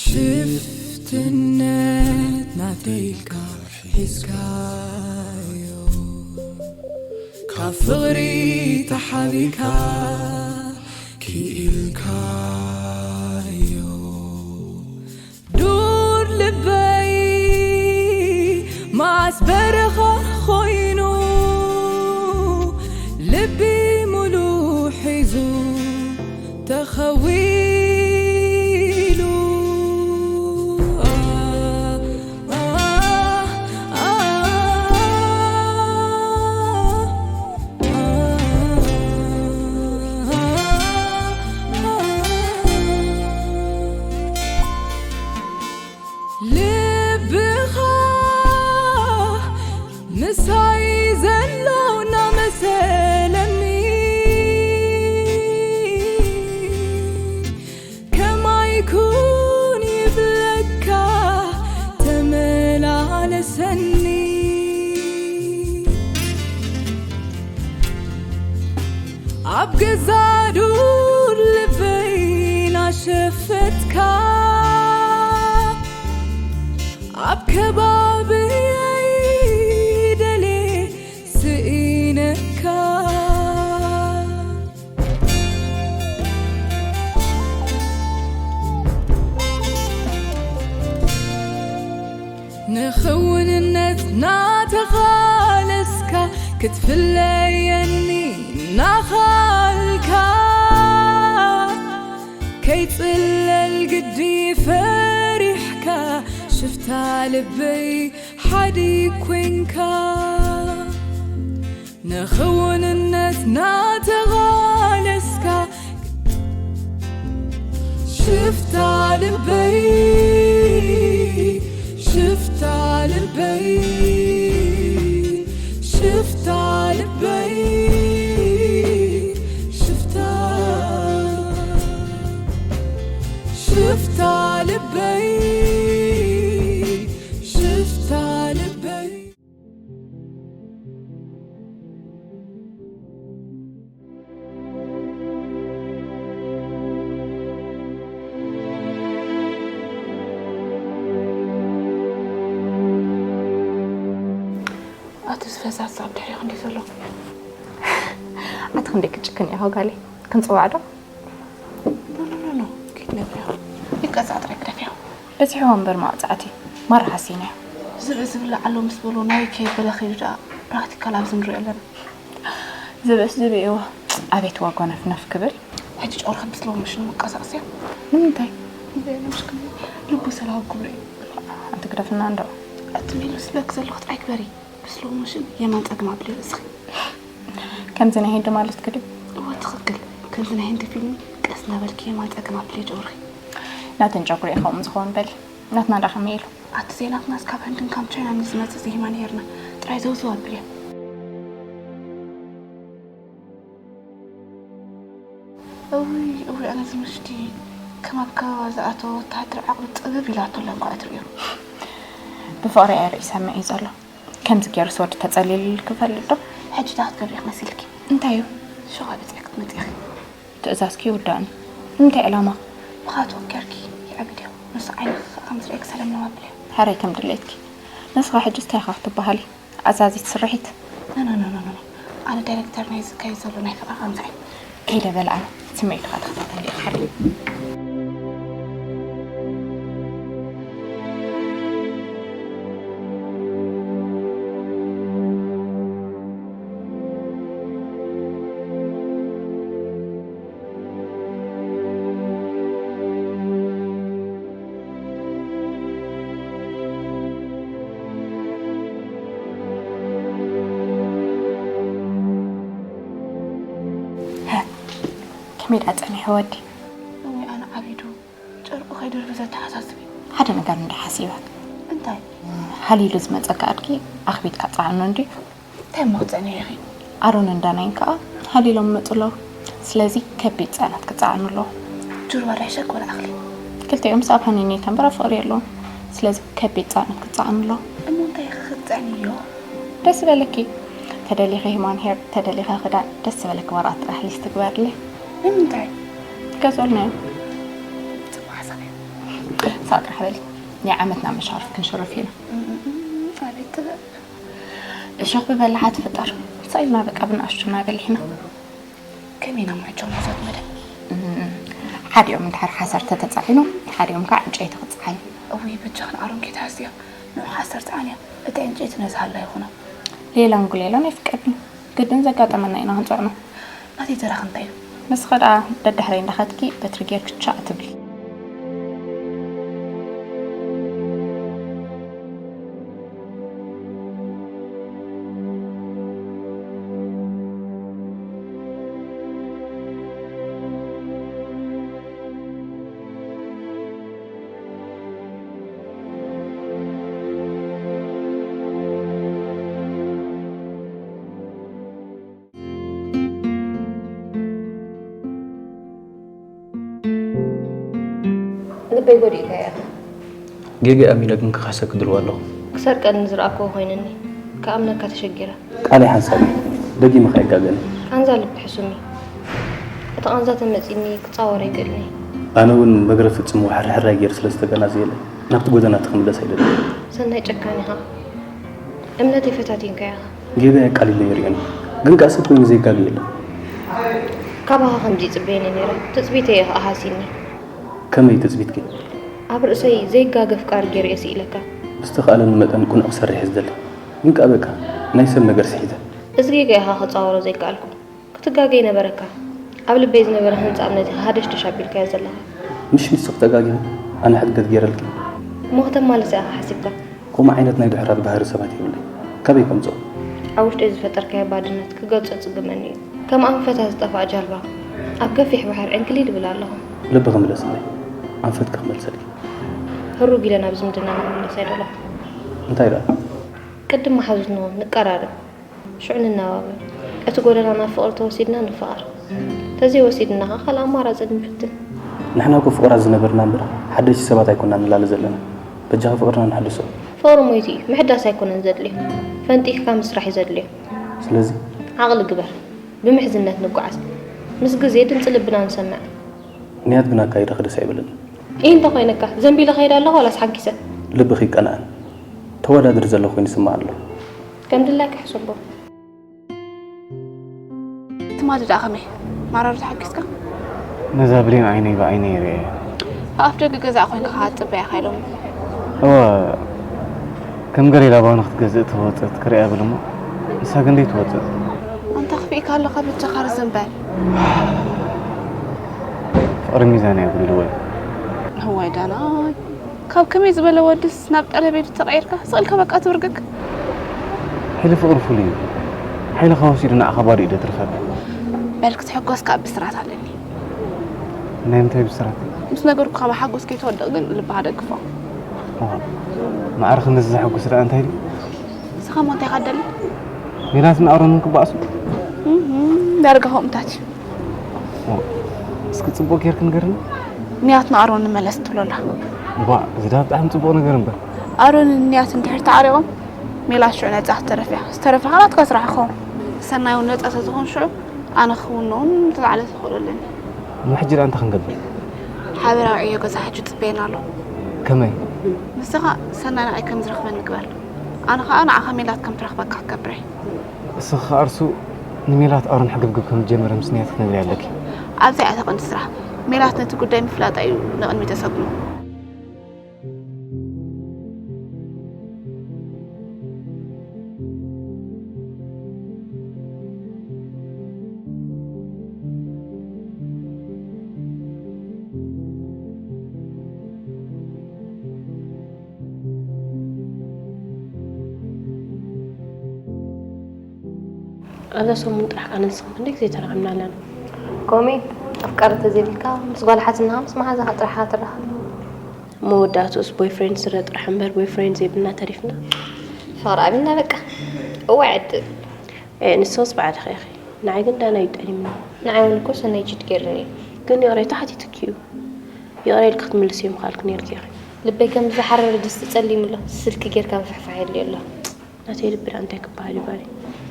ሽፍትነት ናተይልካ ሒዝካዮ፣ ካብ ፍቕሪ ተሓቢካ ክኢልካዮ። ዱር ልበይ መዓስ በረኻ ኮይኑ፣ ልቢ ሙሉ ሒዙ ተኸዊሉ። ልብኻ ምሳይ ዘሎ እናመሰለኒ፣ ከማይ ኩን ይብለካ ተመላለሰኒ። ኣብ ገዛ ዱር ልበይ ናሸፈትካ፣ ኣብ ከባብየይ ደልየ ስኢነካ። ንኽውንነት ናተቓለስካ፣ ክትፍለየኒ ናኻልካ፣ ከይጽለል ግዲ ፈሪሕካ፣ ሽፍታ ልበይ ሓዲ ኮንካ። ንኽውንነት ናተቓለስካ፣ ሽፍታ ልበይ፣ ሽፍታ ልበይ፣ ሽፍታ ልበይ፣ ሽፍታ፣ ሽፍታ ልበይ፣ ሽፍታ ልበይ። ኣቲ ዝፈሳት ኣብ ድሕሪኹ እንዲ ዘሎ። ኣቲ ክንደይ ክጭክን እያ ጓለይ? ክንጽዋዕ ዶ? ኖ፣ ኖ፣ ኖ፣ ኖ። ኪድ ነብሪያ። ይቀጻ ጥራይ ግደፍያ። በዚሕዎ እምበር ማውጻዕቲ። ማራ ሓሲነ። ዝብኢ ዝብላዕ ኣሎ ምስ በሎ ናይ ከይበለ ኸይዱ ደኣ ፕራክቲካል ኣብዚ ንሪኦ ኣለና። ዝብእስ ዝብእዎ። ኣቤት ዋጎ ነፍነፍ ክብል። ሕጂ ጨጉርኻ ብስሎ ምሽን መቀሳቕስያ። ንምንታይ? እንታይ ምሽክል? ልቡ ሰላም ክብሎ እዩ። ኣንቲ ግደፍና እንዶ። ኣቲ ሚሉ ስበክ ዘለኹት ኣይግበሪ። ብስሎ ምሽን የማን ጸግም ኣብሊ ርእስኺ። ከምዚ ናይ ህንዲ ማለት ክዲ? እወ ትኽክል። ከምዚ ናይ ህንዲ ፊልም ቀስ እናበልኪ የማን ጸግም ኣብሊ ጨጉርኺ። ናተን ጨጉሪ ኢኻ ከምኡ ዝኸውን በሊ። ናትና ዳ ከመይ ኢሉ? ኣቲ ዜናትናስ ካብ ህንድን ካብ ቻይናን ንዝመጽእ ዘይማን ሄርና ጥራይ ዘውዘው ኣብልያ። እውይ፣ እውይ፣ ኣነ ዝምሽቲ ከም ኣብ ከበባ ዝኣተወ ወተሃደር ዓቕሉ ጥብብ ኢላቶ ኣላ እንኳዕ እትርእዮ። ብፍቕሪ እያ ርእሳ መዒ ዘሎ። ከምዚ ገይሩስ ወዲ ተጸሊሉልኪ ይፈልጥ ዶ? ሕጂ እንታይ ክትገብሪ ኢኺ መሲልኪ? እንታይ እዩ? ሹቕ ኣበጺሐ ክትመጺ ኢኺ። ትእዛዝኪ ይውዳእኒ። ንምንታይ ዕላማ? ብኻትኡ ጌርኪ የዕብድዮ። ንሱ ዓይንኺ ከኣ ከም ዝርእየኪ ሰለምለም ኣብልዮ። ሕራይ ከም ድሌትኪ። ንስኻ ሕጂ እንታይ ኢኻ ክትበሃሊ? ኣዛዚት ስርሒት? ኖ፣ ኖ፣ ኖ፣ ኖ፣ ኖ። ኣነ ዳይሬክተር ናይ ዝካየድ ዘሎ ናይ ፍቕሪ ቃንዛ እየ። ከይደ በል ኣነ። ስምዒትኻ ተኸታተል ኢኻ ሕራይ። ከመይ ደኣ ጸኒሑ ወዲ? እወ ኣነ ዓቢዱ ጨርቁ ከይድርቢ ዘተሓሳስብ እዩ። ሓደ ነገር እንዳ ሓሲበ። እንታይ? ሃሊሉ ዝመጸካ ኣድጊ ኣኽቢድካ ጸዓኖ እንድዩ። እንታይ እሞ ክትጸንሒ ኢኺ? ኣሮንን ዳናይን ከኣ ሃሊሎም ይመጹ ኣለዉ። ስለዚ ከቢድ ጽዕነት ክጸዓኑ ኣለዎ። ጁርባ ዶ ሕሸክ ወላ እኽሊ? ክልቲኦም ምስ ኣብ ሃኒኔታ እምበር ኣብ ፍቕሪ የለዉን። ስለዚ ከቢድ ጽዕነት ክጸዓኑ ኣለዎ። እሞ እንታይ ኢኺ ክትጸዕንዮ? ደስ ዝበለኪ። ተደሊኺ ሂማን ሄር፣ ተደሊኻ ክዳን፣ ደስ ዝበለኪ ወረቐት ጥራሕ ሊስት ግበርለይ። ንምንታይ? ክገዝኡልና እዮም። ጽቡቕ ሓሳብ እዩ። ሳቅ ርሕበል። ናይ ዓመትና መሻርፍ ክንሽርፍ ኢና። ኣቤት ጥበብ። እሾኽ ብበላሓ ትፍጠር። ሳይልና በቃ ብንኣሽቱና በሊሕና። ከመይ ኢና ምዕጆም ነዞት መደብ? ሓዲኦም እንድሕር ሓሰር ተተጻዒኖም፣ ሓዲኦም ከዓ ዕንጨይቲ ክጸዓኑ። እውይ በጃኽን ኣሮን ከይትሓዝያ። ንዑ ሓሰር ጸዓንያ። እቲ ዕንጨይቲ ነዚ ሃላ ይኹኖ። ሌላን ጉሌላን ኣይፍቀድን። ግድን ዘጋጠመና ኢና ክንጸዕኖ። ናተይ ተራኽ እንታይ እዩ? ንስኸ ደኣ ደድሕረይ እንዳኸድኪ በትሪ ጌርኪ ቻእ ትብሊ። ልበይ ጎዲእካያ ኢኻ። ጌጋ ኣሚነ ግን ክኸሰኪ ድልዋ ኣለኹ። ክሰርቀኒ ዝረኣክዎ ኮይኑኒ። ክኣምነካ ተሸጊረ። ቃለይ ሓንሳብ እዩ። ደጊመ ከይጋገኒ። ቃንዛ ልቢ ሕሱም እዩ። እቲ ቃንዛ ተመጺኒ ክጻወር ኣይክእልን እየ። ኣነ እውን መግረፊ ጽምዋ ሕርሕራይ ገይሩ ስለ ዝተገናዘየለይ ናብቲ ጎደናቲ ክምለስ ኣይደልን። ሰናይ ጨካን ኢኻ። እምነተይ ፈታቲንካዮ ኢኻ። ጌጋይ ኣቃሊለ ይርእዮን እዩ። ግን ከኣ ሰብ ኮይኑ ዘይጋገ የለን። ካባኻ ከምዚ ይጽበየኒ ነይረ። ትጽቢተይ እዩ ከኣ ሃሲኒ። ከመይ ትጽቢትኪ? ኣብ ርእሰይ ዘይጋገ ኣፍቃሪ ገይረ እየ ስኢለካ። ብዝተኻእለኒ መጠን ቅኑዕ ክሰርሕ እየ ዝደሊ። ግን ከኣ በቃ ናይ ሰብ ነገር ስሒተ። እዚ ጌጋ ኢኻ ክጻወሮ ዘይከኣልኩ። ክትጋገ ይነበረካ። ኣብ ልበይ ዝነበረ ህንጻ እምነት'ኻ ሃደሽደሽ ኣቢልካዮ ዘለኻ። ምሽ ንስኺ ተጋጊኺ ኣነ ሕድገት ገይረልኪ። እሞ ከተማልሳ ኢኻ ሓሲብካ? ከምኡ ዓይነት ናይ ድሑራት ባህሪ ሰባት የብለይ። ካበይ ከምጽኦ? ኣብ ውሽጠይ ዝፈጠርካዮ ባድነት ክገልጾ ጽግመኒ እዩ። ከም ኣንፈታ ዝጠፍኣ ጃልባ ኣብ ገፊሕ ባሕሪ ዕንክሊል እብል ኣለኹ። ልብኺ ምለስለይ። ኣንፈትኪ ክመልሰልኪ። ህሩግ ኢለ ናብ ዝምድናና ክምለስ ኣይደለኹን። እንታይ ደኣ? ቅድም መሓዙት ንኹን፣ ንቀራረብ። ሽዑ ንነባበር። እቲ ጎደና ናብ ፍቕሪ ተወሲድና ንፋቐር። ተዘይወሲድና ኸዓ ካልእ ኣማራጺ ንፍትን። ንሕና እኮ ፍቑራት ዝነበርና እምበር ሓደሽቲ ሰባት ኣይኮናን ንላለ ዘለና። በጃኺ ፍቕርና ንሕድሶ። ፍቕሪ ሞይቱ እዩ፣ ምሕዳስ ኣይኮነን ዘድልዮ። ፈንጢኽካ ምስራሕ እዩ ዘድልዮ። ስለዚ? ዓቕሊ ግበር። ብምሕዝነት ንጓዓዝ። ምስ ግዜ ድምጺ ልብና ንሰምዕ። ንያት ግን ኣካይዳኺ ደስ ኣይበለንን። ኢሂ እንተ ኾይነካ፣ ዘንቢለ ኸይድ ኣለኹ ዋላስ ሓንኪሰ? ልብኺ ይቀንኣን። ተወዳድሪ ዘለኹ ኮይኑ ይስምዓ ኣሎ። ከም ድላይካ ሕሰቦ። ትማሊ ደኣ ከመይ? ማራሩ ተሓጊስካ? ነዛ ብሌን ዓይነይ ብዓይነይ ርእየ። ኣብ ኣፍ ደገ ገዛ ኮይንካ ኸዓ ትጽበያ ኢኻ ኢሎም። እወ፣ ከም ገሬላ ባኒ ክትገዝእ ትወጽእ ክርእያ ብል እሞ፣ ንሳ ግን ደይትወጽእ። ኣንታ ክፍኢካ ኣለኻ በጃኻ ርዝም በል። ፍቕሪ ሚዛን የብሉን ወይ? እዋይ ዳናይ፣ ካብ ከመይ ዝበለ ወድስ ናብ ጠለቤት ተቐይርካ? ስቕ ኢልካ በቃ ትብርግግ። ሓይሊ ፍቕሪ ፍሉይ እዩ። ሓይልኻ ወሲዱ ንዓኻ ባዶ ኢዱ የትርፈካ። በል ክትሕጎስ ከኣ ብስራት ኣለኒ። ናይ ምንታይ ብስራት? ምስ ነገርኩኻ ብሓጎስ ከይትወድቕ ግን ልብኻ ደግፎ። ዋ፣ ማዕረ ክንድዚ ዘሐጉስ ደኣ እንታይ ኢሉ? ንስኻ እሞ እንታይ ኢኻ ትደሊ? ሜላትን ኣሮንን ክበኣሱ? እህም፣ ዳርጋ ከምኡታት እዩ። ኦ፣ እስኪ ጽቡቕ ጌርኪ ንገርኒ። ንያት ንኣሮን ንመለስ ትብሎ ኣላ። ዋ፣ እዚ ደኣ ብጣዕሚ ጽቡቕ ነገር እምበር። ኣሮንን ንያትን እንድሕር ተዓሪቖም፣ ሜላት ሽዑ ነጻ ክትተርፍ እያ። ዝተረፈ ኸኣ ናትካ ስራሕ ክኸውን። ሰናይ እውን ነጻ ተዝኾን ሽዑ፣ ኣነ ክውንኖ እውን ተላዕለ ተኽእሎ ኣለኒ። እሞ ሕጂ ደኣ እንታይ ክንገብር? ሓበራዊ ዕዮ ገዛ ሕጂ ይጽበየና ኣሎ። ከመይ? ንስኻ ሰናይ ንዓይ ከም ዝረኽበኒ ግበር። ኣነ ኸኣ ንዓኻ ሜላት ከም ትረኽበካ ክገብር እየ። እስኺ ኸኣ እርሱ ንሜላት ኣሮን ሕግብግብ ከም ዝጀመረ ምስ ንያት ክትነግርያ ኣለኪ። ኣብዚኣ እያ እቲ ቀንዲ ስራሕ። ሜላት ነቲ ጉዳይ ምፍላጣ እዩ ንቕድሚት ዘሰግሞ። ኣብዛ ሰሙን ጥራሕ ኣነ ንስኽን ክንደይ ግዜ ተራኺብና ኣለና። ኮሜ፣ ኣፍቃሪ ተዘይብልካ ምስ ጓል ሓትንኻ ምስ መሓዛኻ ጥራሕ ኢኻ ትራኸብ። መወዳእትኡስ ቦይፍሬንድ ስረ ጥራሕ እምበር ቦይፍሬንድ ዘይብልና ተሪፍና። ፍቕሪ ኣቢልና በቃ። እዋይ ዕድል። ኤ፣ ንስኽስ ባዕልኺ ኢኺ። ንዓይ ግን ዳና እዩ ጠሊምኒ። ንዓይ እውን እኮ ሰናይ ቺት ገይሩኒ እዩ። ግን ይቕሬታ ሓቲቱኪ እዩ። ይቕረ ኢልኪ ክትምልስዮ ምኽኣልኪ ነይርኪ ኢኺ። ልበይ ከም ዝሓረረ ድስቲ ጸሊሙ ኣሎ። ስልኪ ጌርካ ምፍሕፋሕ የድልዮ ኣሎ። ናተይ ልቢ ደኣ እንታይ ክበሃል እዩ ባሪ?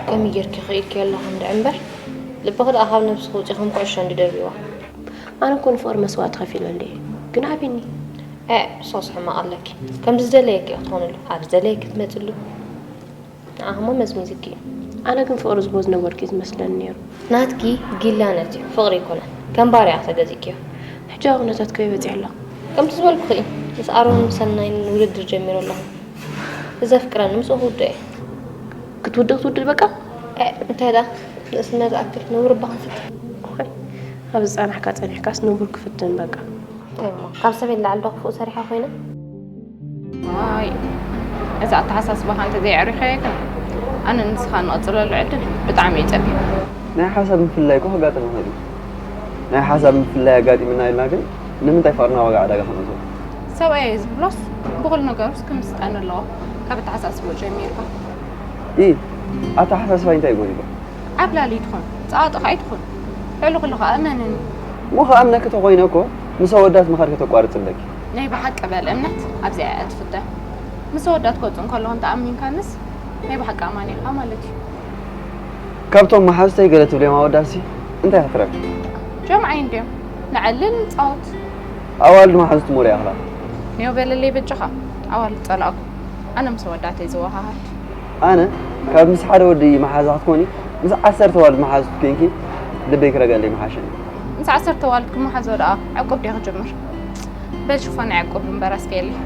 ከመይ ጌርኪ ክኢልኪ ኣለኺ እንድዒ እምበር፣ ልብኺ ደኣ ካብ ነብስኺ ውጺ ከም ኩዕሾ እንዲ ደርብይዋ። ኣነ እኮ ንፍቕሪ መስዋእቲ ከፊለሉ እየ፣ ግን ኣቢኒ። ኤ ሶስ ሕማቕ ኣለኪ። ከምዚ ዝደለየኪ ክትኾንሉ፣ ኣብ ዝደለየኪ ክትመፅሉ። ንዓኹሞ መዝሚዝኪ እዩ። ኣነ ግን ፍቕሪ ዝቦ ዝነበርኪ ዝመስለኒ ነይሩ። ናትኪ ጊላነት እዩ፣ ፍቕሪ ኣይኮነን። ከም ባርያ ተገዚእኪዮ። ሕጂ ኣብ ኩነታት ከይ በፂሕ ኣሎ። ከምቲ ዝበልኩኺ እዩ። ምስ ኣሮን ሰናይን ውድድር ጀሚሩ ኣለኹ። እዚ ኣፍቅረኒ ምስኡ ክውድኦ እየ። ክትውድእ ክትውድእ በቃ? ኤ እንታይ ደኣ ንእስነት ኣክል ንቡር እባ ክንፍትን። እዋይ፣ ኣብ ዝጸናሕካ ጸኒሕካስ ንቡር ክፍትን በቃ። እሞ ካብ ሰበይ ንላዕሊ ዶ ክፉእ ሰሪሓ ኮይነ? ዋይ፣ እዚ ኣተሓሳስባኻ እንተዘይኣዕሪኻዮ ግን ኣነ ንስኻ ንቐጽለሉ ዕድል ብጣዕሚ እየ ጸቢብ። ናይ ሓሳብ ምፍልላይ እኮ ከጋጥም ይኽእል እዩ። ናይ ሓሳብ ምፍልላይ ኣጋጢምና ኢልና ግን ንምንታይ ፍቕርና ዋጋ ዕዳጋ ከነውፅኦ? ሰብኣየይ ዝብሎስ ብኹሉ ነገሩስ ክምስጠን ኣለዎ፣ ካብ ኣተሓሳስብኡ ጀሚርካ። ኢ ኣተሓሳስባይ እንታይ ጎዲሎ? ዓብላሊ ኣይትኹን፣ ጸቓጢ ከኣ ኣይትኹን። ልዕሊ ኩሉ ከኣ እመነኒ። እሞ ክኣምነኪ ተኾይነ እኮ ምስ ኣወዳት ምኻድ ከተቋርጺ ኣለኪ። ናይ ብሓቂ በል እምነት ኣብዚኣ እያ ትፍተን። ምስ ኣወዳት ክወጽእ እንከለኹ እንተኣሚንካንስ ናይ ብሓቂ ኣማኒ ኢኻ ማለት እዩ። ካብቶም መሓዙተይ ገለ ትብልዮም ኣወዳትሲ እንታይ ክትረብ? ጀምዓይ እንድዮም። ንዕልል ንጻወት። ኣዋልድ መሓዙት ሞር ይኣኽላ። ኔው በለለይ በጃኻ። ኣዋልድ ጸላእኩ። ኣነ ምስ ኣወዳተይ ዝወሃሃድ። ኣነ ካብ ምስ ሓደ ወዲ መሓዛ ክትኮኒ ምስ ዓሰርተ ኣዋልድ መሓዙት ኮንኪ ልበይ ክረግኣለይ ምሓሸኒ። ምስ ዓሰርተ ኣዋልድ ክመሓዞ ደኣ ዕቁብ ድየ ክጅምር? በል ሽፎን ዕቁብ እምበር ኣስፍየለይ።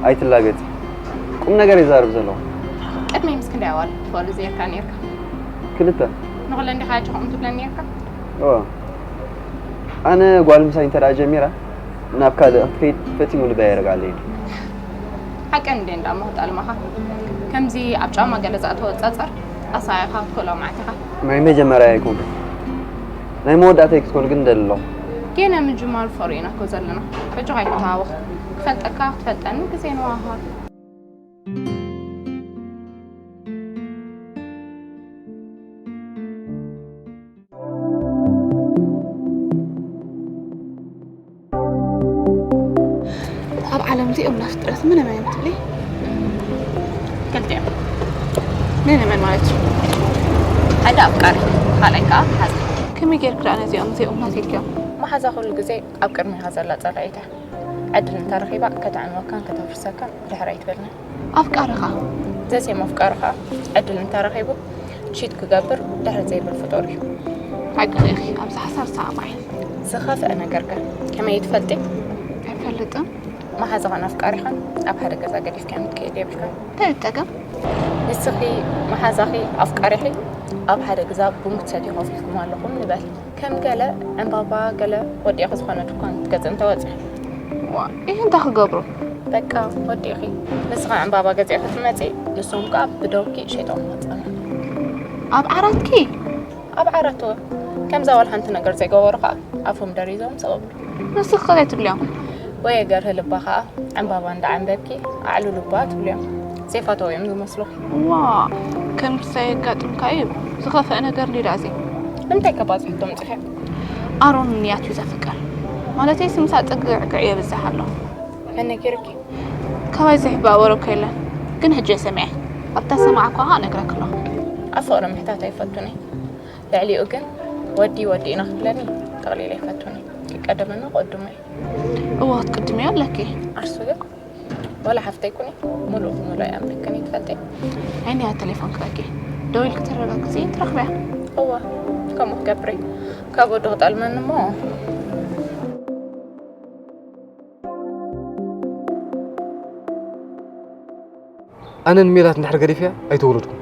ኣይትላገጺ። ቁም ነገር ይዛረብ ዘለኹ። ቅድመይ ምስ ክንደይ ኣዋልድ ትፈልጥ ኔርካ? ክልተ። ንኹለን ዲኻ ኣጆኹም ትብለን ኔርካ? እወ። ኣነ ጓል ምሳይ እንተ ደኣ ጀሚራ ናብ ካልእ ክትከይድ ፈጺሙ ልበይ ኣይረግኣለይን። ሓቀን እንዴ እንዳ እሞ ክጠልመኻ። ከምዚ ኣብ ጫማ ገለ ዝኣተወ ጸጸር ኣሳቒኻ ክትክእሎ መዓት ኢኻ። ናይ መጀመርያ ኣይኮንኩን። ናይ መወዳእተይ ክትኮን ግን እደሊ ኣለኹ። ጌና ምጅማሩ ፍቕሪ ኢና እኮ ዘለና። በጃኻ ኣይትተሃወኽ። ክፈልጠካ ክትፈልጠኒ ግዜ ንወሃሃድ። ኣብ ዓለም እዚኦም ናይ ፍጥረት መን መን እዮም ትብሊ? ክልቲኦም። መን መን ማለት እዩ? ሓደ ኣፍቃሪ፣ ካልኣይ ከዓ መሓዛ። ከመይ ጌርኪ ደኣ ነዚኦም ዘይእሙናት ኢልክዮም? መሓዛ ኩሉ ግዜ ኣብ ቅድሜኻ ዘላ ጸላኢት እያ። ዕድል እንተረኺባ ከተዕንወካን ከተፍርሰካን ድሕር ኣይትበልናን። ኣፍቃሪ ኸኣ? ዘሴም ኣፍቃሪ ኸኣ ዕድል እንተረኺቡ ቺት ክገብር ድሕር ዘይብል ፍጡር እዩ። ሓቅኺ ኢኺ፣ ኣብዚ ሓሳብ ሰማማዕ እየ። ዝኸፍአ ነገር ከ ከመይ ትፈልጢ? ኣይፈልጥን። መሓዛኻን ኣፍቃሪኻን ኣብ ሓደ ገዛ ገዲፍካዮም ክትከይድ የብልካን። እንታይ እዩ ጸገም? ንስኺ፣ መሓዛኺ፣ ኣፍቃሪኺ ኣብ ሓደ ገዛ ቡን ክትሰትዩ ኮፍ ኢልኩም ኣለኹም ንበል። ከም ገለ ዕምባባ ገለ ወዲእኺ ዝኾነ ድኳን ክትገዝኢ እንተወጺኺ። ዋእ፣ ኢሂ እንታይ ክገብሩ? በቃ ወዲእኺ። ንስኺ ዕምባባ ገዚእኺ ክትመጺ፣ ንሶም ከኣ ብደውኪ ሸይጦም ክመጹ። ኣብ ዓራትኪ? ኣብ ዓራት እወ። ከምዛ ዋላ ሓንቲ ነገር ዘይገበሩ ከኣ ኣፎም ደሪዞም ስቕ ይብሉ። ንስኺ ከ እንታይ ትብልዮም? ወይ ገርሂ ልባ ከኣ ዕምባባ እንዳዓምበብኪ ኣዕልሉ እባ ትብልዮም። ዘይፈተዉ እዮም ዝመስሉኺ። ዋእ፣ ከምዚ የጋጥምካ እዩ። ዝኸፍአ ነገር እንድዩ ደኣ እዚ። ንምንታይ ከባጽሕ እቶም ጽሒፍ? ኣሮን ንያት እዩ ዘፍቅር። ማለተይ ስምሳ ጽግዕግዕ የብዝሕ ኣሎ። መን ነጊሩኪ? ካባይ ዝሕባእ ወረ እኮ የለን። ግን ሕጂ እየ ሰሚዐ። ኣብታ ሰማዕኳ ኸኣ እነግረኪ ኣለኹ። ኣብ ፍቕሪ ምሕታት ኣይፈቱን እየ። ልዕሊኡ ግን ወዲ ወዲ ኢና ክብለኒ ጠቕሊለ ኣይፈቱን እየ። ክቀደመኒ ክቕድሞ እየ። እወ ክትቅድምዮ ኣለኪ። ኣርሱ ግን ዋላ ሓፍተይ ኩኒ፣ ሙሉእ ብሙሉእ እየ ኣምልክኒ ትፈልጢ። ዓይኒ እያ ቴሌፎን ክበኪ። ደው ኢልኪ ተረጋግጺ ትረኽብያ። እወ፣ ከምኡ ክገብር እየ። ካብ ወዱ ክጠልመኒ እሞ። ኣነ ንሜላት እንድሕር ገዲፈያ ኣይተወለድኩን።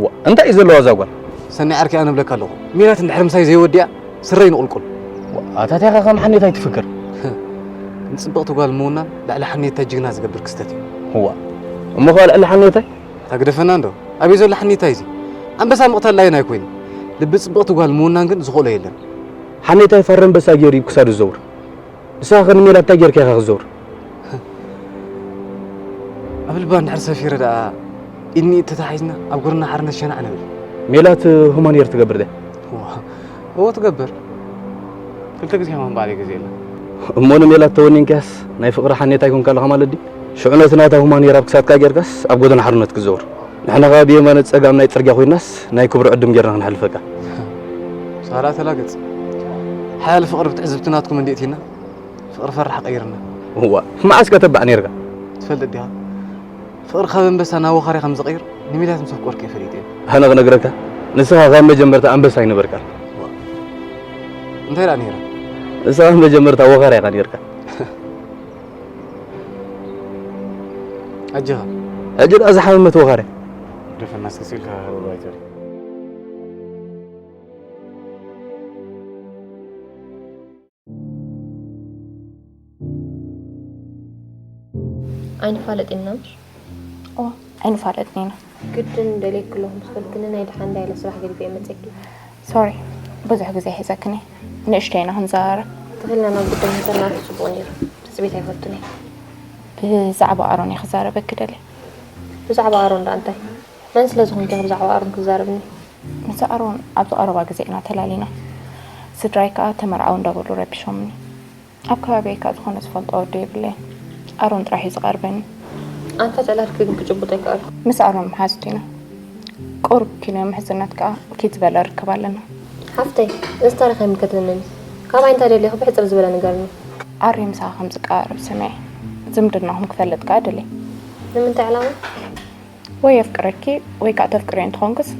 ዋ፣ እንታይ እዩ ዘለዋ እዛ ጓል? ሰናይ ዓርኪ ኣነ እብለካ ኣለኹ። ሜላት እንድሕር ምሳይ ዘይወዲኣ ስረይ ንቑልቁል። ዋ፣ ኣታ እንታይ ኢኻ ከም ሓኔታይ ትፍክር? ንጽብቕቲ ጓል ምውናን ልዕሊ ሓኔታይ ጅግና ዝገብር ክስተት እዩ። ዋ፣ እሞ ኸኣ ልዕሊ ሓኔታይ? ኣታ ግደፈና እንዶ። ኣበይ ዘሎ ሓኔታይ እዚ? ኣንበሳ ምቕታል ላይን ኣይኮይን። ልቢ ጽብቕቲ ጓል ምውናን ግን ዝኽእሎ የለን። ሓኔታይ ፈሪ ኣንበሳ ገይሩ እዩ ክሳዱ ዝዘውር። ንስኻ ከ ንሜላት እንታይ ጌርካ ኢኻ ክትዘውር? ኣብ ልባ እንድሕር ሰፊረ ደኣ ኢድኒ ኢድ ተታሒዝና ኣብ ጎደና ሓርነት ሸናዕ ንብል። ሜላት ሁማን ሄር ትገብር ድያ? እዋ፣ እወ ትገብር። ክልተ ግዜ ከማን ባዕለይ ግዜ የለን። እሞ ንሜላት ተወኒንካያስ ናይ ፍቕሪ ሓኔት ኣይኮንካ ኣለኻ ማለት ድዩ? ሽዑ ነቲ ናታ ሁማን ሄር ኣብ ክሳድካ ጌርካስ ኣብ ጎደና ሓርነት ክትዘውር። ንሕና ኸኣ ብየማነ ጸጋም ናይ ጽርግያ ኮይናስ ናይ ክብሪ ዕዱም ጌርና ክንሓልፈካ። ሳላ ተላገጽ። ሓያል ፍቕሪ ብትዕዝብቲ ናትኩም እንዲእቲና ፍቕሪ ፈራሕ ቀይርና። እዋ፣ መዓስ ከተባዕ ነይርካ? ትፈልጥ ዲኻ? ፍቕሪ ካብ ኣንበሳ ናብ ወኻርያ ከም ዝቕይር ንሜላት ምስ ኣፍቀርኩ እየ ፈሊጠ። ኣነ ክነግረካ፣ ንስኻ ካብ መጀመርታ ኣንበሳ ኣይነበርካን። እንታይ ደኣ ነይረ? ንስኻ ካብ መጀመርታ ወኻርያ ኢኻ ነይርካ። ኣጆኻ። ሕጂ ደኣ ዝሓመመት ወኻርያ። ደፈና እስኪ ስኢልካ ሩባይ ተሪ። ኣይንፋለጥን ኢና ምሽ? እዋ፣ ኣይንፋለጥን ኢና። ግድን ደልየኪ ኣለኹ ምስ በልክኒ ናይ ደሓን እንዳይለ ስራሕ ገዲፈ እየ መጸኪ። ሶሪ፣ ብዙሕ ግዜ ሒዘክኒ። ንእሽተይ ኢና ክንዘራረብ። ተኺልና ናብ ጉዳይ እንተናቱ ጽቡቕ ነይሩ። ትጽቢት ኣይፈቱን እየ። ብዛዕባ ኣሮን እየ ክዛረበኪ ደልየ። ብዛዕባ ኣሮን ደኣ እንታይ? መን ስለ ዝኾንኪ ኢኺ ብዛዕባ ኣሮን ክትዛረብኒ? ምስ ኣሮን ኣብዚ ቀረባ ግዜ ኢና ተላሊና። ስድራይ ከኣ ተመርዓው እንዳበሉ ረቢሾምኒ። ኣብ ከባቢየይ ከኣ ዝኾነ ዝፈልጦ ወዲ የብለይን። ኣሮን ጥራሕ እዩ ዝቐርበኒ። ኣንፈት ዕላልኪ ግን ክጭብጦ ኣይከኣልኩ። ምስ ኣሮን መሓዙት ኢና። ቁሩብ ኪኖ ምሕዝነት ከኣ ኪድ ዝበለ ርክብ ኣለና። ሓፍተይ፣ እዚ ታሪኽ ኣይምልከተንን እዩ። ካባይ እንታይ ደሊኺ ብሕጽር ዝበለ ንገርኒ። ኣሪ ምሳኻ ከም ዝቀራረብ ሰሚዐ። ዝምድናኹም ክፈልጥ ከኣ ደልየ። ንምንታይ ዕላማ? ወይ የፍቅረኪ ወይ ከዓ ተፍቅርዮ እንተኾንክስ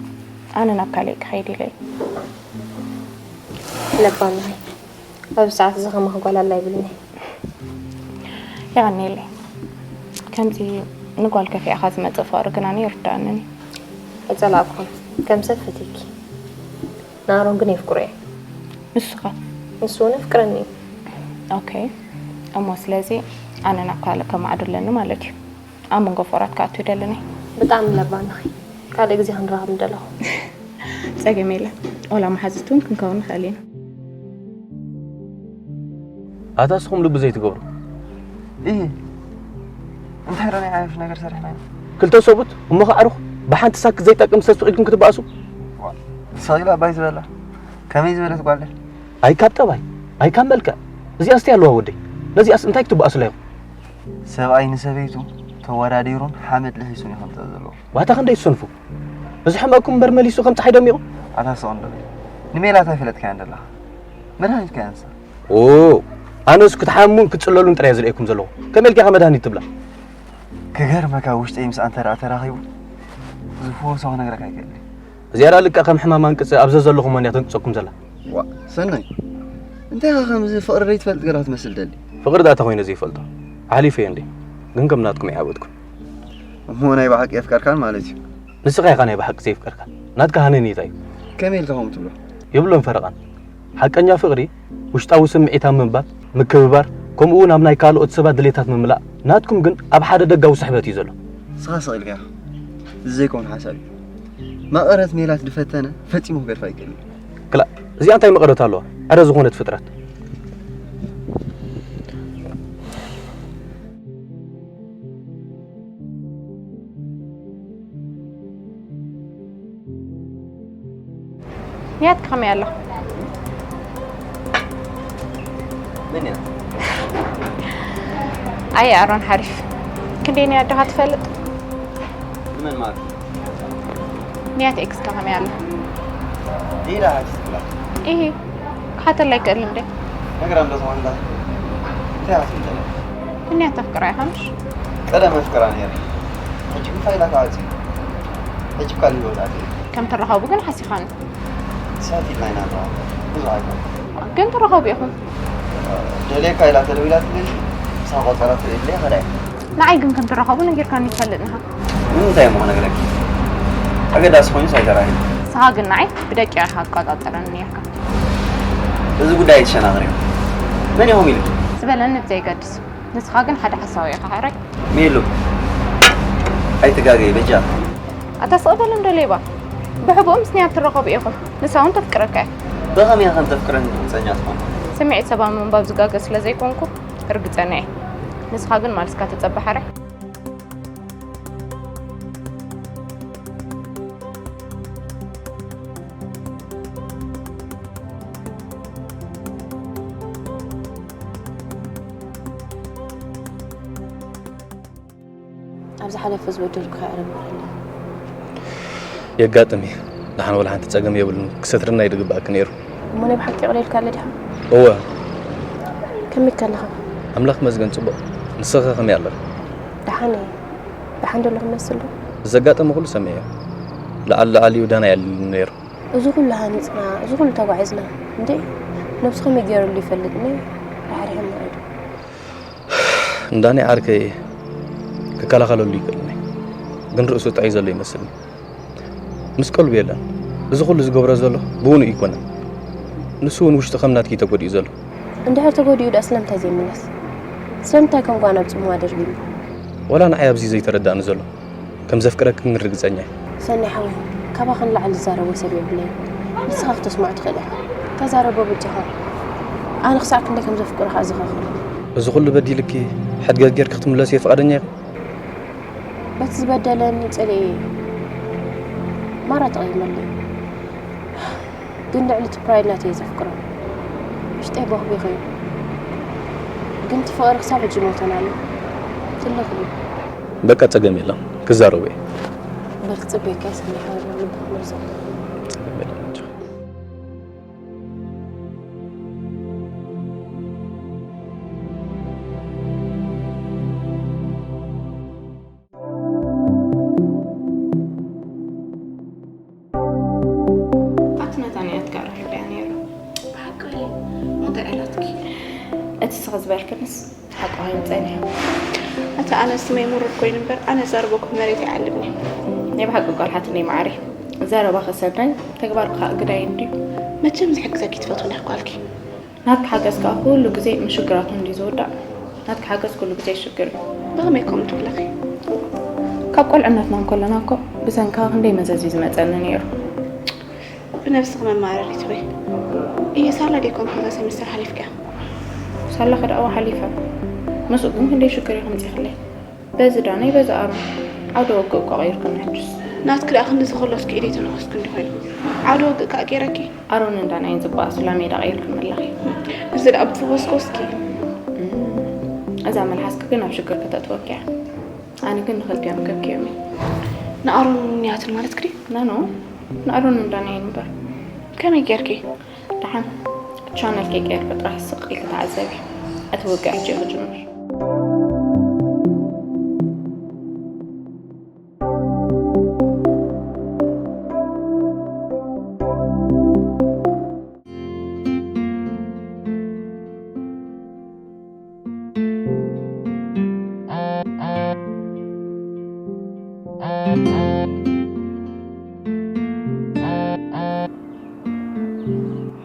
ኣነ ናብ ካልእ ክኸይድ ኢለ እየ። ለባም ኢኺ። ኣብዚ ሰዓት እዚ ከማኺ ጓል ኣላ ይብልኒ። የቐንየለይ። ከምዚ ንጓል ከፊእኻ ዝመጽእ ፍቕሪ ግን ኣነ ይርድኣንን እዩ። ኣይጸላእኩን። ከም ሰብ ፈትየኪ። ንኣሮን ግን የፍቅሮ እየ። ንሱ ኸ? ንሱ እውን የፍቅረኒ እዩ። ኦኬ። እሞ ስለዚ ኣነ ናብ ካልእ ከማዕዱ ኣለኒ ማለት እዩ። ኣብ መንጎ ፍቕራት ክኣቱ ይደልን እየ። ብጣዕሚ ለባም ኢኺ። ካልእ ግዜ ክንራኸብ ምደለኹ። ጸገም የለን። ዋላ መሓዙት እውን ክንከውን ንኽእል ኢና። ኣታ ንስኹም ልቢ ዘይትገብሩ? እሂ። እንታይ ዶ ናይ ዓያሹ ነገር ሰሪሕና ኢና? ክልተ ሰብኡት እሞ ከዓርኹ ብሓንቲ ሳክት ዘይጠቅም ሰስቕ ኢልኩም ክትበኣሱ? ዋ፣ ሰቕ ኢላ ኣባይ ዝበላ። ከመይ ዝበለት ጓል ድያ? ኣይ ካብ ጠባይ፣ ኣይ ካብ መልክዕ። እዚኣስ እንታይ ኣለዋ ወደይ? ነዚኣስ እንታይ ክትበኣሱላ ኢኹም? ሰብኣይ ንሰበይቱ ተወዳዲሩን ሓመድ ልሒሱን እዩ ከምፀእ ዘለዎ። ዋታ ክንደይ ትሰንፉ? እዚ ሕመቕኩም እምበር መሊሱ ከም ፀሓይ ደሚቑ። ኣታ ስቕ እንዶ። ንሜላት ኣይፈለጥካያን ዘለኻ። መድሃኒት ከያ ንሳ። ኦ፣ ኣነስ ክትሓሙን ክትፅለሉን ጥራይ ዝርእየኩም ዘለኹ። ከመይ ኢልካ ኢኻ መድሃኒት ትብላ? ክገርመካ ውሽጠይ ምስኣ እንተ ደኣ ተራኺቡ ዝፈወሶ ክነግረካ ኣይክእልን። እዚኣ ደኣ ልክዕ ከም ሕማም ኣንቅፂ ኣብ ዘዘለኹም እያ ተንቅፀኩም ዘላ። ዋ፣ ሰናይ። እንታይ ኢኻ ከምዚ ፍቕሪ ዘይትፈልጥ ገለ ክትመስል ደሊ? ፍቕሪ ደኣ ተኾይነ ዘይፈልጦ። ኣሕሊፈዮ እንዴ? ግን ከም ናትኩም ኣይዓበድኩን። እሞ ናይ ብሓቂ የፍቀርካን ማለት እዩ? ንስኻ ኢኻ ናይ ብሓቂ ዘየፍቀርካ። ናትካ ሃነኔታ እዩ። ከመይ ኢልካ ከምኡ ትብሎ? የብሎን ፈረቓን። ሓቀኛ ፍቕሪ ውሽጣዊ ስምዒት ኣብ ምንባብ፣ ምክብባር፣ ከምኡ እውን ኣብ ናይ ካልኦት ሰባት ድሌታት ምምላእ፣ ናትኩም ግን ኣብ ሓደ ደጋዊ ስሕበት እዩ ዘሎ። ንስኻ ስቕ ኢልካ ኢኻ። እዚ ዘይከውን ሓሳብ እዩ። መቐረት ሜላት ዝፈተነ ፈጺሙ ክገድፋ ኣይክእልን እዩ። ክላእ፣ እዚኣ እንታይ መቐረት ኣለዋ? ዕረ ዝኾነት ፍጥረት። ንያት ከመይ ኣላ? መን እያ? ኣየ ኣሮን ሓሪፍ። ክንደይ ናይ ኣደኻ ትፈልጥ? ንመን ማለት እዩ? ንያት ኤክስካ ከመይ ኣላ? ሌላ ሓቲት ብላ። ኢሂ፣ ክሓተላ ኣይክእልን ደ? ነግራ እንዶ ተኾንታ። እንታይ ኣትምጠለ? ንያት ተፍቅራ ኢኻ ምሽ? ቀደም ኣፍቅራ ነይረ። ሕጂ ግን ፋይላ ተዓጽዩ። ሕጂ ካልእ ህይወት ኣትየ። ከም ትራኸቡ ግን ሓሲኻኒ። ሰዓት ኢልና ኢና ንራኸብ። ብዙሕ ኣይኮነን። ግን ትራኸቡ ኢኹም። ደልየካ ኢላ ተደዊላትለይ፣ ምሳኻ ቆጸራ ተደልየ ከዳ እየ። ንዓይ ግን ከም ትራኸቡ ነጊርካኒ ትፈልጥ ንኻ። ንምንታይ እሞ ክነግረኪ? ኣገዳሲ ኮይኑስ ኣይተራእየን። ንስኻ ግን ንዓይ ብደቂቕ ኢኻ ትቆጻጸረኒ ነይርካ። እዚ ጉዳይ ኣይትሸናኽርዮ። መን ኢኹም ኢልኪ? ዝበለኒ ብዘይገድስ። ንስኻ ግን ሓደ ሓሳዊ ኢኻ፣ ሕራይ። ሜሉ፣ ኣይትጋገይ በጃ። ኣታ ስቕ በል እንዶ ሌባ። ብሕቡእ ምስ ንያት ትራኸቡ ኢኹም። ንሳ እውን ተፍቅረካ እያ። ብኸመይ ከም ተፍቅረኒ ርግጸኛ ትኾን? ስምዒት ሰብ ኣብ ምንባብ ዝጋገ ስለ ዘይኮንኩ ርግጸኛ እየ። ንስኻ ግን ማልስካ ተጸበ፣ ሕራይ። ኣብ ዝሓለፈ ዝበደልኩኻ ይቕረ በለለይ። የጋጥም እዩ። ደሓን ወላ ሓንቲ ጸገም የብሉን። ክሰትረና እዩ ዝግባኣኪ ነይሩ። እሞ ናይ ብሓቂ ይቕረ ኢልካለ ዲኻ? እወ። ከመይ ኢልካ ኣለኻ? ኣምላኽ መስገን ጽቡቕ። ንስኻ ከመይ ኣለኺ? ደሓን እየ። ደሓን ደለኹ መስል ዶ? ዘጋጠመ ኩሉ ሰሚዐዮ። ለዓል ለዓል እዩ ዳና ያልን ነይሩ። እዚ ኩሉ ሃኒጽና፣ እዚ ኩሉ ተጓዒዝና፣ እንዴ? ነብሱ ከመይ ገይሩሉ ይፈልጥ? እሞ ራሕሪሕና ዶ? እንዳኒ ዓርከይ ክከላኸለሉ ይክእልኒ፣ ግን ርእሱ ጥዑይ ዘሎ ይመስልኒ። ምስ ቀልቡ የለን። እዚ ኩሉ ዝገብሮ ዘሎ ብውኑ ይኮነን። ንሱ እውን ውሽጡ ከም ናትኪ ተጎዲኡ ዘሎ። እንድሕር ተጎዲኡ ዳኣ ስለምንታይ ዘይምለስ? ስለምንታይ ከም ጓና ኣብ ጽምዋ ደርቢቡ? ወላ ንዓይ ኣብዚ ዘይተረዳእኒ ዘሎ። ከም ዘፍቅረኪ ግን ርግጸኛ እየ። ሰኒ ሓወይ፣ ካባኺ ንላዕሊ ዝዛረቦ ሰብ የብለይን። ንስኻ ክትስምዖ ትኽእል ኢኻ። ተዛረቦ በጃኻ። ኣነ ክሳዕ ክንደይ ከም ዘፍቅሮ ከኣ ዝኸኽር። እዚ ኩሉ በዲልኪ፣ ሕድገት ጌርኪ ክትምለስዮ ፍቓደኛ ኢኺ? በቲ ዝበደለኒ ጽልኢ ማራ ተቐይመለይ። ግን ልዕሊ እቲ ፕራይድ ናተይ እየ ዘፍቅሮ። ውሽጠይ ቦኽቢኸዮ። ግን እቲ ፍቕሪ ክሳብ ሕጂ ይሞተን ኣሎ። ትልኽ እዩ። በቃ ጸገም የለን። ክዛረቡ እየ። በል ክጽበየካ እየ ሰኒ ሓወይ፣ ልብኻ ምርዛቕ። ጸገም የለን። ኣቲ ነታንያ ትጋራ ሕዳያ ነይሩ። ብሓቂ ድዩ? እንታይ ኣላትኪ? እቲ ስኻ ዝበልክንስ ሓቂ ኮይኑ ጸኒሑ። ኣቲ ኣነ ስመይ ምሩር ኮይኑ እምበር፣ ኣነ ዘረባኹም መሬት ይዓልብኒ። ናይ ብሓቂ ጓል ሓትነይ መዓረይ። ዘረባ ከሰናይ፣ ተግባር ከዓ ግዳይ እንድዩ። መቸም ዝሕግዘኪ ትፈትውኒ ጓልኪ። ናትኪ ሓገዝ ከኣ ኩሉ ግዜ ምስ ሽግራቱ እንድዩ ዝውዳእ። ናትኪ ሓገዝ ኩሉ ግዜ ሽግር እዩ። ብኸመይ ከምኡ ትብለኺ? ካብ ቆልዕነትና እንከለና እኮ ብሰንካ ክንደይ መዘዝ እዩ ዝመጸኒ ነይሩ። ብነብስኺ መማረሪ ትበይ። እየ ሳላ ደይኮንኩ እዛ ሰሚስተር ሓሊፍክያ? ሳላ ከደኣዋ ሓሊፋ። ምስኡ ግን ክንደይ ሽግር እዩ ከምጺኽለይ። በዚ ዳነይ በዚ ኣሮን ዓውደ ውግእ እኮ ቀይርክኒ ሕጅስ። ናትኪ ደኣ ክንድዚ ከሎስ ክኢድ ኣይተነኸስኩ እንዲኾይኑ። ዓውደ ውግእ ከኣ ገይረኪ? ኣሮንን ዳናይን ዝበኣሱላ ሜዳ ቀይርክኒ ኣለኺ። እዚ ደኣ ብዝወስኮ እስኪ። እም፣ እዛ መልሓስኪ ግን ኣብ ሽግር ከተእትወኪ እያ። ኣነ ግን ንኽልቲኦም ከብክዮም እየ። ንኣሮን ንያትን ማለትኪ ድዩ? ናኖ፣ ንኣሮንን ዳናይን እምበር። ከመይ ጌርኪ? ደሓን ቻነል ከይቀየርኩ ጥራሕ ስቕ ኢልኪ ተዓዘቢ። እቲ ውግእ ሕጂ እዩ ክጅምር።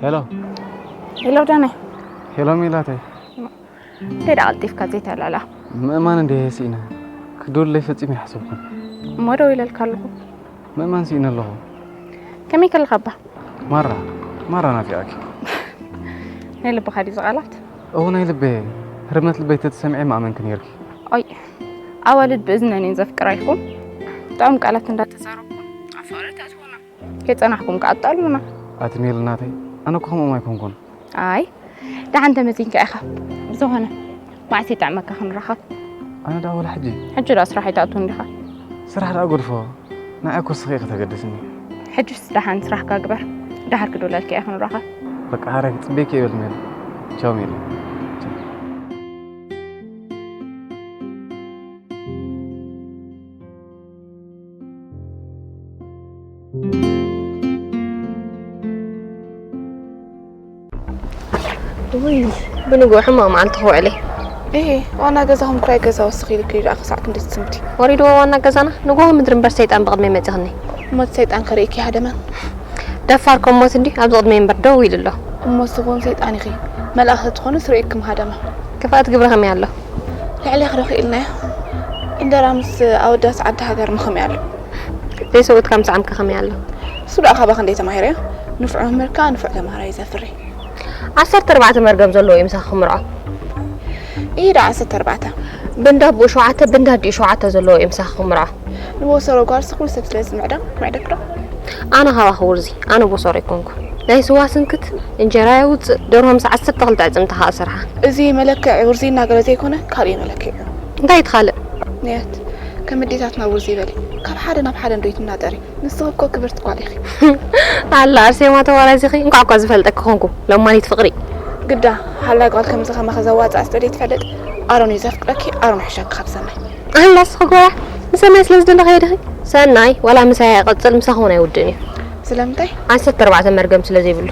ሄሎ። ሄሎ ዳናይ። ሄሎ ሜላተይ። እንታይ ደኣ ቀልጢፍካ ዘይተላላ? ምእማን እንድየ ስኢነ። ክድውለይ ፈጺመ ኣይሓሰብኩን። እሞ ደው ኢለልካ ኣለኹ። ምእማን ስኢነ ኣለኹ። ከመይ ከለኻ እባ? ማራ፣ ማራ ናፊቓኪ። ናይ ልብኻ ድዩ እዚ ቃላት? እው፣ ናይ ልበይ። ህርመት ልበይ ተተሰሚዐ ምኣመንኪ ነይርኪ። ኦይ፣ ኣዋልድ ብእዝነን እየን ዘፍቅራ ኢልኩም። ጥዑም ቃላት እንዳተዛረብኩም ኣብ ፍቕሪ ተእትዉና። ከይጸናሕኩም ከኣ ኣጣልሙና። ኣቲ ሜሉ ናተይ፣ ኣነ እኮ ከምኦም ኣይኮንኩን። ኣይ፣ ደሓን ተመዚንካ ኢኻ። ብዝኾነ፣ መዓስ ይጥዕመካ ክንራኸብ? ኣነ ደኣ ወላ ሕጂ። ሕጂ ደኣ ስራሕ ኣይትኣትውን ዲኻ? ስራሕ ደኣ ጎድፎ። ንዓይ እኮ ንስኺ ኢኺ ተገድስኒ። ሕጅስ ደሓን ስራሕካ ግበር። ደሓር ክድውለልካ እየ ክንራኸብ። በቃ፣ ሓራይ ክጽበየኪ እየ በል ሜሉ። ቻው ሜሉ። ቻው። ውይ፣ ብንግሆ ሕማቕ መዓልቲ ክውዕለይ። እሂ፣ ዋና ገዛኹም ክራይ ገዛ ወስኽ ኢልኪ ደኣ ክሳዕ ክንደይ ትስምቲ? ወሪድዎ ዋና ገዛና፣ ንግሆ ምድሪ እምበር ሰይጣን ብቕድመይ መጺኽኒ። እሞ እቲ ሰይጣን ከርእይኪ ሃደማ። ደፋር ከም ሞት እንድዩ ኣብዚ ቅድመይ እምበር ደው ኢሉ ኣሎ። እሞ ንስኺ እውን ሰይጣን ኢኺ። መልኣኽ ተትኾንስ ርእይክም ሃደማ። ክፍኣት ግብሪ ከመይ ኣሎ? ልዕሌኺ ዶ ክኢልናዮ? ዕንደራ ምስ ኣወዳት ዓዲ ሃገርና ከመይ ኣሎ? ዘይሰብኡትካ ምስ ዓምካ ከመይ ኣሎ? እሱ ደኣ ካባኺ እንዴ ተማሂረዮ? ንፉዕ መምህር ከኣ ንፉዕ ተማሃራይ እዩ ዘፍሪ። ዓሰርተ ኣርባዕተ መርገም ዘለዎ እዩ ምሳኺ ክምርዖ። ኢሂ ደኣ ዓሰርተ ኣርባዕተ። ብንዳ ኣቦኡ ሸውዓተ፣ ብንዳ ኣዲኡ ሸውዓተ ዘለዎ እዩ ምሳኺ ክምርዖ። ንቦሶሮ ጓልሲ ኩሉ ሰብ ስለ ዝምዕዳ፣ ክምዕደኪ ዶ? ኣነ ካባኺ ውርዚ፣ ኣነ ቦሶሮ ኣይኮንኩ። ናይ ስዋ ስንክት፣ እንጀራ የውፅእ፣ ደርሆ ምስ ዓሰርተ ክልተ ዕፅምታ ከኣ ሰርሓ። እዚ መለክዒ ውርዚ እናገለ ዘይኮነ፣ ካልእ እዩ መለክዒ። እንታይ እቲ ካልእ? ንያት፣ ከም ኣዴታትና ውርዚ በሊ። ካብ ሓደ ናብ ሓደ እንዶ ይትናጠሪ። ንስኺ እኮ ክብርቲ ጓል ኢኺ። ኣላ ኣርሴማ ተዋራዚኺ፣ እንኳዕ እኳ ዝፈልጠኪ ኮንኩ። ለማኒት ፍቕሪ። ግዳ ሓላይ ጓል ከምዚ ከማኺ ዘዋፅኣ ስደድ ትፈልጥ። ኣሮን እዩ ዘፍቅረኪ፣ ኣሮን ይሕሸኪ ካብ ሰናይ። ኣንዳስ ኽጎያ ንሰናይ ስለ ዝደለኺ ዲኺ? ሰናይ ዋላ ምሳይ ኣይቐጽል ምሳኹ እውን ኣይውድእን እዩ። ስለምንታይ? ዓሰርተ ኣርባዕተ መርገም ስለ ዘይብሉ።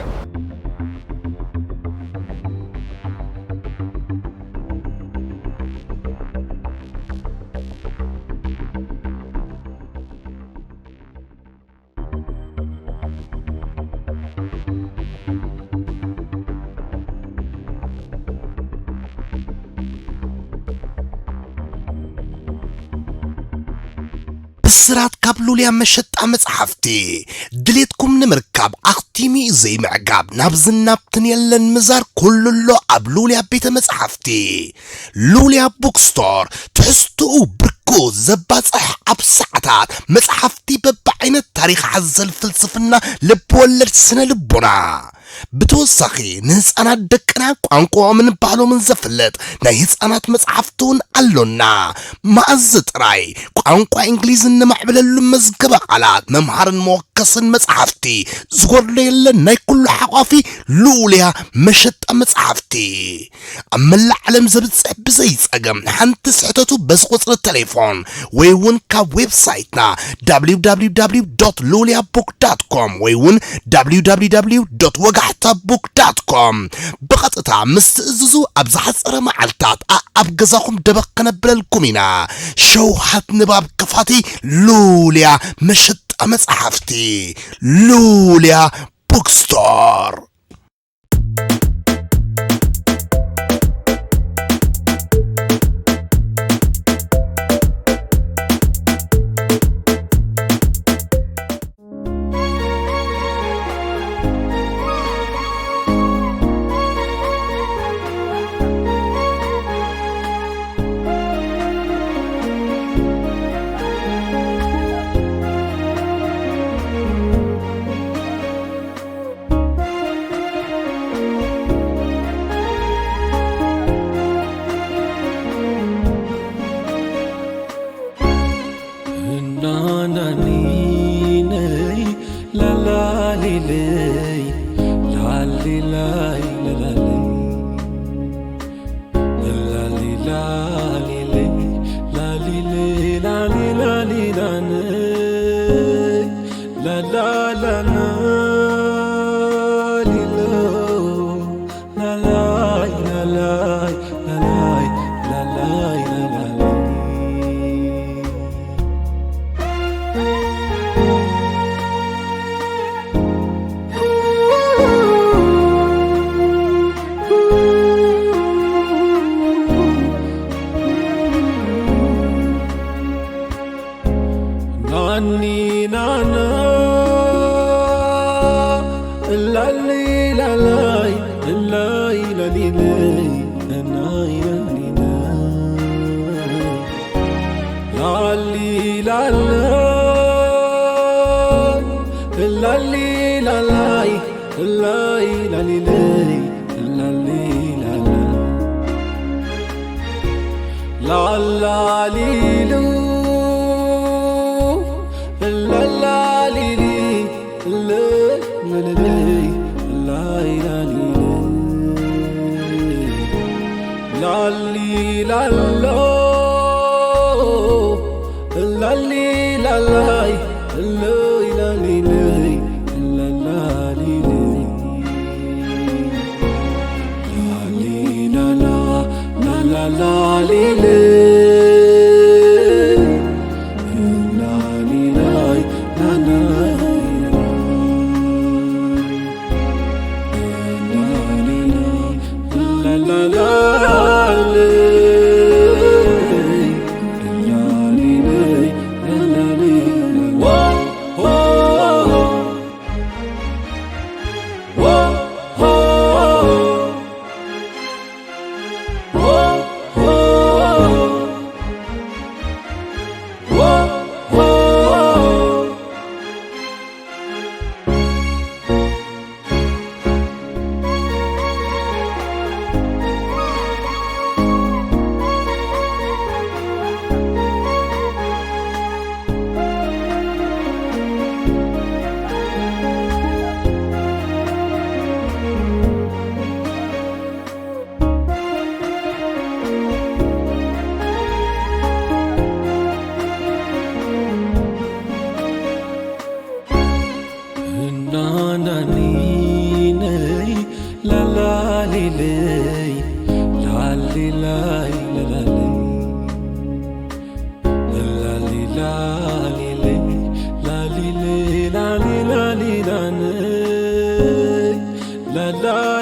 ብስራት ካብ ሉልያ መሸጣ መጽሓፍቲ። ድሌትኩም ንምርካብ ኣኽቲሙ እዩ ዘይምዕጋብ። ናብዝን ናብትን የለን ምዛር፣ ኩሉ ኣሎ ኣብ ሉልያ ቤተ መጽሓፍቲ። ሉልያ ቡክስቶር፣ ትሕዝትኡ ብርኩ ዘባጽሕ፣ ኣብ ሰዓታት መጽሓፍቲ በብዓይነት፣ ታሪኽ ሓዘል፣ ፍልስፍና፣ ልብወለድ፣ ስነ ልቦና። ብተወሳኺ ንህፃናት ደቅና ቋንቋኦምን ባህሎምን ዘፍልጥ ናይ ህፃናት መጽሓፍቲ እውን ኣሎና። መኣዝ ጥራይ ቋንቋ እንግሊዝ እነማዕብለሉ መዝገበ ቃላት፣ መምሃርን መወከስን መጽሓፍቲ ዝጎድሎ የለን። ናይ ኩሉ ሓቋፊ ሉልያ መሸጣ መጽሓፍቲ። ኣብ መላእ ዓለም ዘብጽሕ ብዘይ ጸገም፣ ሓንቲ ስሕተቱ በዚ ቁጽሪ ቴሌፎን ወይ እውን ካብ ዌብሳይትና www.luliabook.com ወይ እውን www.ወጋሕታbook.com ብቐጥታ ምስ ትእዝዙ፣ ኣብ ዝሓጸረ መዓልታት ኣኣብ ገዛኹም ደበኽ ከነብለልኩም ኢና። ሸውሃት ንባብ ክፋቲ ሉልያ መሸጣ መጽሓፍቲ። ሉልያ ቡክስቶር። ናናኒነይ ላላሊለይ ላሊላይ ላላለይ ላሊላሊለይ ላሊለይ ላሊላሊላነይ ላላላናሊሎ ላላይ ላላይ ላላይ ላላይ ላላይ ናኒ ናና ላሊ ላላይ ላላይ ላሊለይ ላላይ ላሊለይ ላሊ ላላይ ላሊ ላላይ ላላይ ላሊለይ ላሊ ላላ ላላሊሉ ላላሊሊ ላላሊሊ ላሊ ላሎ ላሊ ላላይ ላላሊሊ ላላሊሊ ላሊለይ ላሊላይ ላሊለይ ላሊለይ ላሊለይ ላሊለይ ላሊለይ ላሊለይ ላላ